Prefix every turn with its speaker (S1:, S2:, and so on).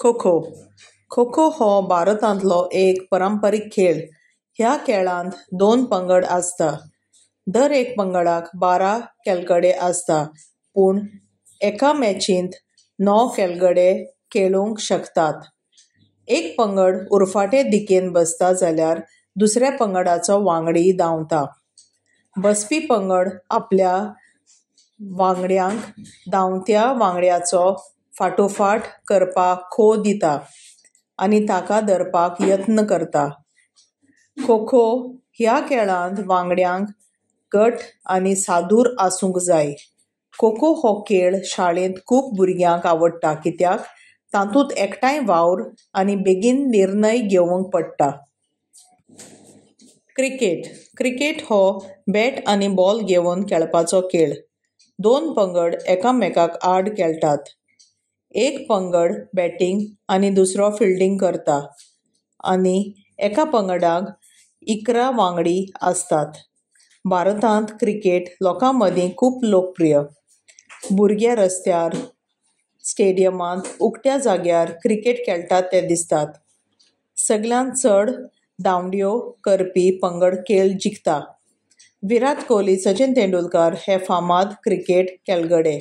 S1: खो खो. खो खो हो भारतांतलो एक परंपरीक खेळ. ह्या खेळांत दोन पंगड आसता. दर एक पंगडाक 12 खेळगडे आसता, पूण एका मॅचींत 9 खेळगडे खेळूंक शकतात. एक पंगड उरफाटे दिकेन बसता जाल्यार दुसऱ्या पंगडाचो वांगडी धांवता. बसपी पंगड आपल्या वांगड्यांक धांवत्या वांगड्याचो फाटोफाट करपाक खो दिता आनी ताका धरपाक यत्न करता. खो खो ह्या खेळांत वांगड्यांक घट आनी सादूर आसूंक जाय. खो खो हो खेळ शाळेंत खूब भुरग्यांक आवडटा कित्याक तातूंत एकठांय वावर आनी बेगीन निर्णय घेवंक पडटा. क्रिकेट. क्रिकेट हो बॅट आनी बॉल घेवन खेळपाचो खेळ. दोन पंगड एकामेकाक आड खेळटात. एक पंगड बॅटींग आनी दुसरो फिल्डींग करता आनी एका पंगडाक 11 वांगडी आसतात. भारतांत क्रिकेट लोकां मदीं खूब लोकप्रिय. भुरगे रस्त्यार, स्टेडियमांत, उकत्या जाग्यार क्रिकेट खेळटात ते दिसतात. सगळ्यांत चड धांवड्यो करपी पंगड खेळ जिखता. विराट कोहली, सचिन तेंडुलकर हे फामाद क्रिकेट खेळगडे.